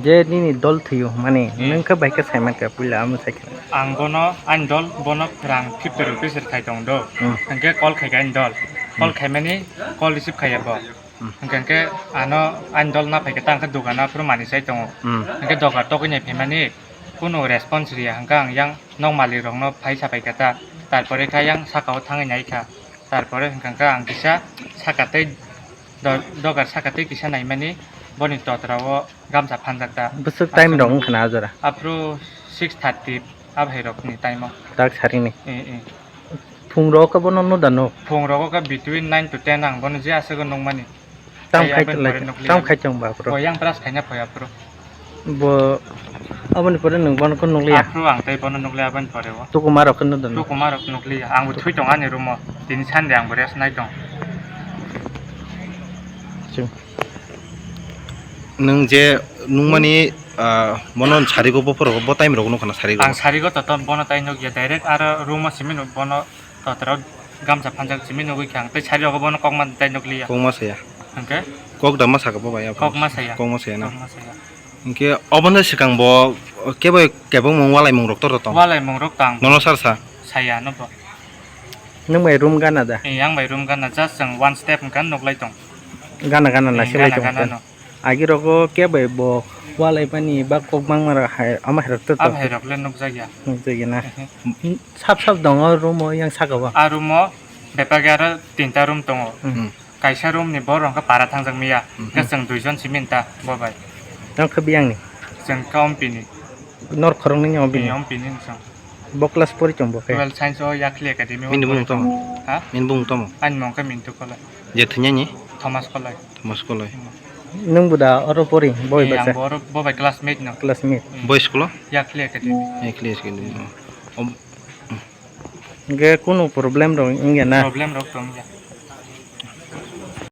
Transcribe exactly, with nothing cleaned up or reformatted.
Je nini dol thwiyo, mani, hmm, nwng khe bai khe sai mankha, puila amo sai khe. Ang bono, ani dol bono rang fifty rupees rwkhai tong do. Hmm. Hwnkhe call khai kha ani dol. Call, hmm, khaimani call receive khaiya bo. Hmm. Hwnkhe, hwnkhe ano ani dol na phaikhe ta hwnkhe dukano aphuru manwi sai tongo. Hmm. Hwnkhe dogar tokwi nai phaimani kunu response riya, hwnkhe ang yang nok malik rokno phai sapai kha ta. Tarpore kha yang sakao thangwi nai kha. Tarpore hwnkhe ang kisa saka tei do-, dogar saka tei kisa naimani boni totra o gamsa phanjak ta. Bwswk time rok wngkha na a jora? Aphuru six thirty a bhai rokni time o. Tak sarini. Eh, eh. Phung rogo khe bono nuda nuk? Phung rogo khe between nine to ten ang bono je aswk nukmani. Tam khai aboni pore nukliya. Tam khai tong ba aphuru? Bo yang brush khaina phai aphuru. Bo aboni pore nwng bono khe nukliya? Aphuru ang tei bono nukliya aboni pore o. Tukuma rok khe nuda nuk? Tukuma rok nukliya. Ang bo thwi tong ani room o. Tini Sunday ang bo rest nai tong. Chwng. Nwng je nukmani, ah, bono sarigo bophoro bo time rogo nukha na sarigo? Ang sarigo to, to bono tai nukya, direct aro room o simi nuk bono totra o gamsa phanjak simi nugwi kha ang tei sarigo bono kokma tai nukliya. Kokma saya. Hwnkhe? Kok da ma saka bo bai aphuru? Kokma saya. Kokma saya na? Kokma saya. Hwnkhe obono swkang bo kebo kebengmung walaimung rok tor tong? Walaimung rok tang. Bono sar sa? Saya no bo. Nwng bai room gana da? Eh, yang bai room gana, just chwng one step hwnkhe nuklai tong. Gana gana, eh, naisik lai gana tong gana hwnkhe no. Agi rogo kebo bo walai mani ba kok bangma rok hai, ama hai rok to. Ama hai rok le nukjakya. Nukjakya na? Eh, eh. Sap sap tongo room o yang saka o? A room o bebak aro tinta room tongo. Hmm. Kaisa room ni borok hwnkhe para thangjak miya. Hmm. Hwnkhe chwng duijon simi ta bo bai. Nang khe biyang ni? Chwng khe Ompi ni. Nor khoroknwi ni Ompi ni? Ni Ompi ni chwng. Bo class pori chwng bo khe? Twelve science o Yakhli Academy o. Nini bumung tamo? Ha? Nini bumung tamo? Ani mung khe Mintu Kolai. Je thwinani? Thomas Kolai. Thomas Kolai. Hmm. Nwng bo da oro pori, bo bai eh, basa? Ang bo oro, bo bai classmate no. Classmate. Hmm. Bo school o? Yakhli Academy. Yakhli Academy. Hmm. Om-, hmm. Hwnkhe kunu problem rok wngya na? Problem rok tong ya.